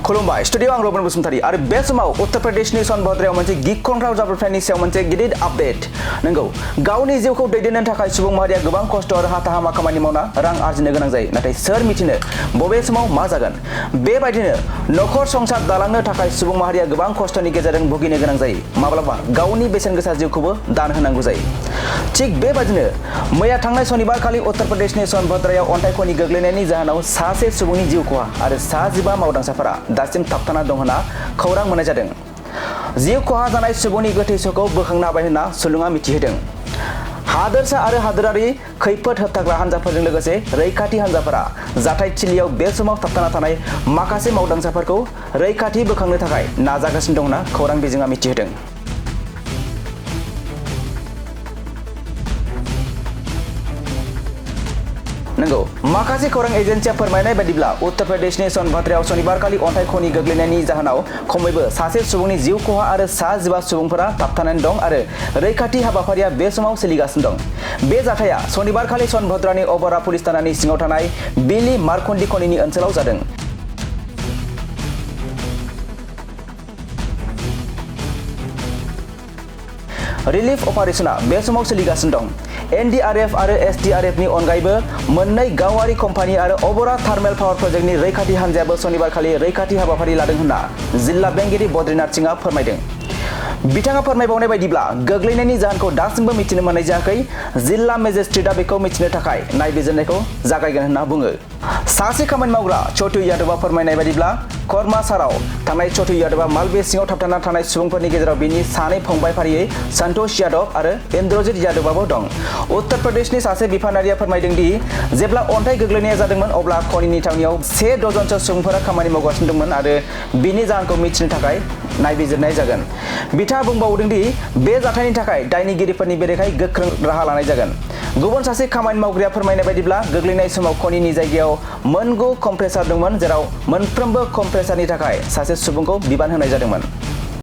खुलुमबाय स्टुडियो आं रबन बसुमतारी आरो बे समाव उत्तर प्रदेशनि सनभद्रायाव मोनसे गिख्रंथाव जाब्रबथायनि सायाव मोनसे गिदिर आपडेट। नंगौ, गावनि जिउखौ दैदेननो थाखाय सुबुं माहारिया गोबां खस्थ' आरो हाथा-हामा खामानि मावना रां आरजिनो गोनां जायो। नाथाय सोर मिथिनो बबे समाव मा जागोन? बेबायदिनो नखर संसार दालांनो थाखाय सुबुं माहारिया गोबां खस्थ'नि गेजेरजों भुगिनो गोनां जायो। माब्लाबा गावनि बेसेन गोसा जिउखौबो दान होनांगौ जायो। थिग बेबायदिनो मैया थांनाय सनिबार खालि उत्तर प्रदेशनि सनभद्रायाव अन्थाइ खनि गोग्लैनायनि जाहोनाव सासे सुबुंनि जिउ खहा आरो 15 मावदांसाफोरा दासिम थाबथाना दं होनना खौरां मोननाय जादों। जिउ खहा जानाय सुबुंनि गोथै सहखौ बोखांनो हाबाय होनना सुलुङा मिथिहोदों। हादोरसा आरो हादोरारि खैफोद होबथाग्रा हान्जाफोरजों लोगोसे रैखाथि हान्जाफोरा जाथाय थिलियाव बे समाव थाबथाना थानाय माखासे मावदांसाफोरखौ रैखाथि बोखांनो थाखाय नाजागासिनो दं होनना खौरां बिजोङा मिथिहोदों। नंगौ, माखासे खौरां एजेन्सिया फोरमायनाय बायदिब्ला उत्तर प्रदेशनि सनभद्रायाव सनिबारखालि अन्थाइ खनि गोग्लैनायनि जाहोनाव खमैबो सासे सुबुंनि जिउ खहा आरो 15 सुबुंफोरा थाबथानानै दं आरो रैखाथि हाबाफारिया बे समाव सोलिगासिनो दं। बे जाथाया सनिबारखालि सनभद्रानि अबरा पुलिस थानानि सिङाव थानाय बिली मारकन्डी खनिनि ओनसोलाव जादों। रिलिफ अपारेशना बे समाव सोलिगासिनो दं। एनडीआरएफ आरो एसडीआरएफनि अनगायैबो मोननै गावारि कम्पानि आरो अबरा थार्मेल पावार प्रजेक्टनि रैखाथि हान्जायाबो सनिबारखालि रैखाथि हाबाफारि लादों होनना जिल्ला बेंगिरि बद्रीनाथ सिंहआ फोरमायदों। बिथाङा फोरमायबावनाय बायदिब्ला गोग्लैनायनि जाहोनखौ दासिमबो मिथिनो मोननाय जायाखै। जिल्ला मेजिस्ट्रेटआ बेखौ मिथिनो थाखाय नायबिजिरनायखौ जागायगोन होनना बुङो। सासे खामानि मावग्रा छोटू यादवआ फोरमायनाय बायदिब्ला कर्मासाराव थानाय छोटू यादवआ मालबे सिङाव थाबथाना थानाय सुबुंफोरनि गेजेराव बिनि सानै फंबाय फारियै संतोष यादव आरो इन्द्रजित यादवआबो दं। उत्तर प्रदेशनि सासे बिफानारिया फोरमायदों दि जेब्ला अन्थाइ गोग्लैनाया जादोंमोन अब्ला खनिनि थावनियाव 1 डजनसो सुबुंफोरा खामानि मावगासिनो दंमोन आरो बिनि जाहोनखौ मिथिनो थाखाय नायबिजिरनाय जागोन। बिथाङा बुंबावदों दि बे जाथायनि थाखाय दायनिगिरिफोरनि बेरेखायै गोख्रों राहा लानाय जागोन। गुबुन सासे खामानि मावग्राया फोरमायनाय बायदिब्ला गोग्लैनाय समाव खनिनि जायगायाव मोन 9 कम्प्रेसार दंमोन, जेराव मोनफ्रोमबो कम्प्रेसारनि थाखाय सासे सुबुंखौ बिबान होनाय जादोंमोन।